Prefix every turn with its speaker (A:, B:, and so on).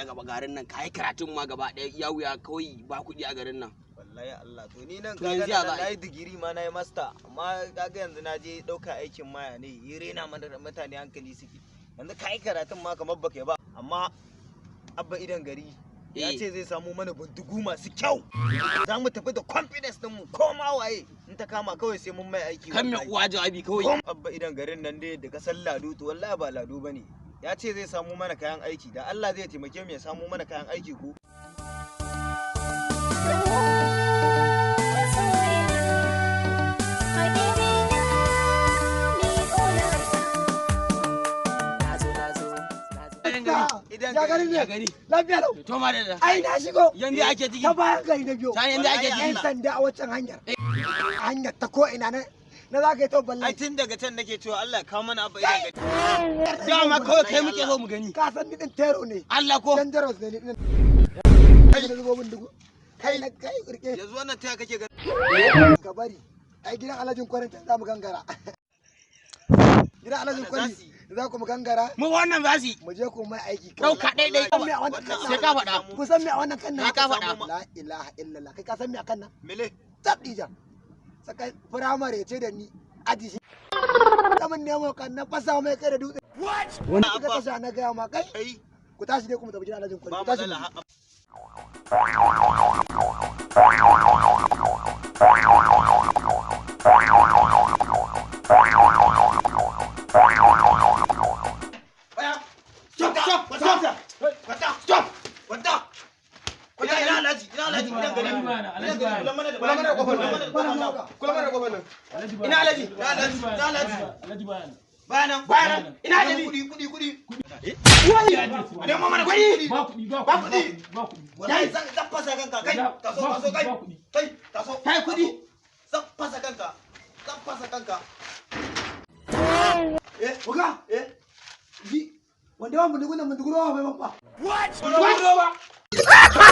A: A gaba garin nan kai karatun ma gaba ɗaya iya wuya kawai ba kuɗi a garin nan.
B: Wallahi Allah, to ni nan
A: To
B: kaga
A: yanzu ya
B: nan
A: za a
B: na
A: yi?
B: Yi digiri ma, na yi master, amma kaga yanzu na je ɗauka aikin maya ne yi rena mana da mutane hankali suke. Yanzu ka yi karatun ma kamar baka yi ba, amma Abba Idan Gari ya ce zai samu mana bindigu masu kyau. Za mu tafi da confidence din mu, ko ma waye in ta kama kawai sai mun mai aiki.
A: Kan mai
B: Wallahi.
A: uwa jawabi kawai.
B: Ko Abba Idan Garin nan dai da ka san lado, to wallahi ba lado bane. Ya ce zai samu mana kayan aiki, da Allah zai taimake mu ya samu mana kayan aiki ko. Idan
C: Ya gari
A: Ya
C: ne?
A: gari.
C: Lafiya lau.
A: To ma da
C: Ai na shigo.
A: Yanzu ake ciki.
C: Ta bayan gari na biyo.
A: Ta yanzu ake
B: Wallahi.
C: Yan
A: ciki.
C: sanda a wancan hanyar. Hanyar ta ko ina na za ka yi to
B: Ai
C: balle.
B: tun daga can nake cewa Allah ya kawo mana Abba Idan Gari.
A: Dama kawai kai muke so mu gani.
C: Ka san ni din tero ne.
A: Allah ko.
C: Dangerous ne ni din. Kai na zubo min dugu. Kai na kai rike.
B: Yanzu wannan taya kake gani?
C: Ka bari. Ai gidan Alhajin Kwarin can za mu gangara. Gidan Alhajin Kwari za ku mu gangara.
A: Mu wannan za su yi.
C: Mu je ku mai aiki.
A: Ɗauka ɗai ɗai.
C: San me a wannan kan
A: Sai ka faɗa.
C: Ku san me a wannan kan nan?
A: Sai ka faɗa.
C: La ilaha illallah. Kai ka san me a kan nan?
B: Mele?
C: Tabdija. Sakai firamare ce da ni aji shi. Kamun nemo kan na fasa mai kai da dutse.
B: Wani
C: Ka tasha na gaya ma kai.
B: Kai.
C: Ku tashi dai kuma tafi gidan Alhajin Kwari.
B: Ba
C: Ku tashi.
B: matsala.
C: Mu je.
B: Stop, stop, stop, kwanta, stop, kwanta. Kwanta, ina Alhaji, ina Alhaji, Idan Gari. Idan Gari, kula mana da
D: Kula mana da kofar nan.
C: Bana maka.
D: Kula mana da kofar nan.
A: Ina Alhaji.
B: Ina Alhaji, ina Alhaji. Bayanan,
A: Bayanan. Ina Alhaji.
B: Kuɗi, kuɗi, kuɗi.
D: A nemo mana kuɗi.
E: Ba kuɗi, ba
D: Ba kuɗi.
E: kuɗi, ba kuɗi.
B: Wallahi zan fasa kanka, kai, taso, taso, kai.
E: Ba kuɗi.
B: Kai, taso.
A: Kai kuɗi.
B: Zan fasa kanka. Zan fasa kanka. Eh,
C: Oga.
B: eh.
C: Ji. Wanda yawan bindigun nan bindigun ruwa bai ban ba.
D: What?